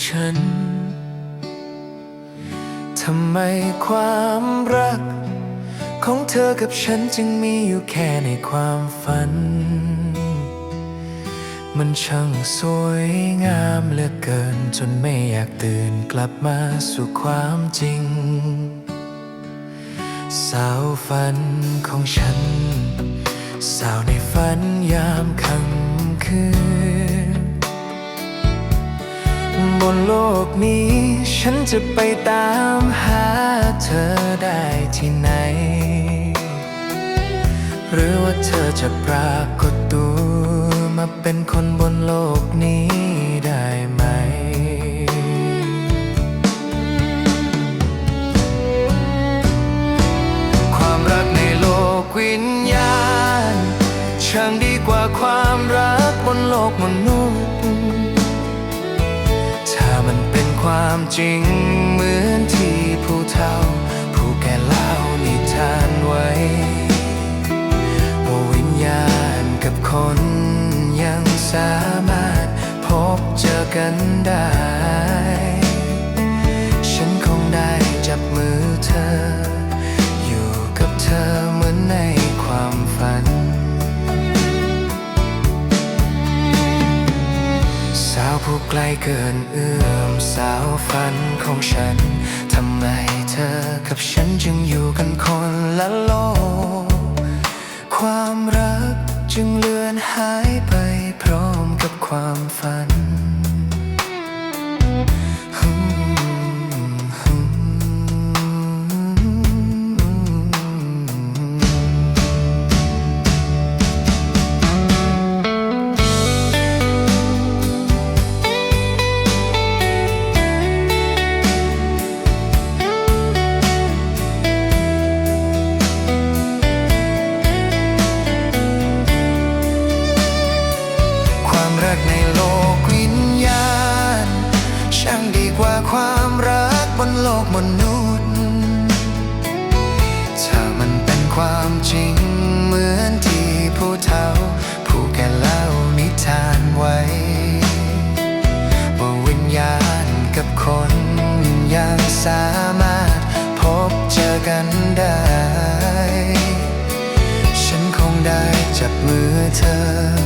ฉัน ทำไมความรักของเธอกับฉันจึงมีอยู่แค่ในความฝัน มันช่างสวยงามเหลือเกิน จนไม่อยากตื่นกลับมาสู่ความจริง สาวฝันของฉัน สาวในฝันยามค่ำคืน บนโลกนี้ฉันจะไปตามหาเธอได้ที่ไหน หรือว่าเธอจะปรากฏตัวมาเป็นคนบนโลกนี้ได้ไหม ความรักในโลกวิญญาณ ช่างดีกว่าความรักบนโลกมนุษย์ ถ้ามันเป็นความจริงเหมือนที่ผู้เฒ่าผู้แก่เล่านิทานไว้ ว่าวิญญาณกับคนยังสามารถพบเจอกันได้ ฉันคงได้จับมือเธอ อยู่กับเธอเหมือนในความฝัน สาวผู้ไกลเกินเอื้อม สาวฝันของฉัน ทำไมเธอกับฉันจึงอยู่กันคนละโลก ความรักจึงเลือนหายไปพร้อมกับความฝัน ความรักในโลกวิญญาณ ช่างดีกว่าความรักบนโลกมนุษย์ ถ้ามันเป็นความจริงเหมือนที่ผู้เฒ่าผู้แก่เล่านิทานไว้ ว่าวิญญาณกับคนยังสามารถพบเจอกันได้ ฉันคงได้จับมือเธอ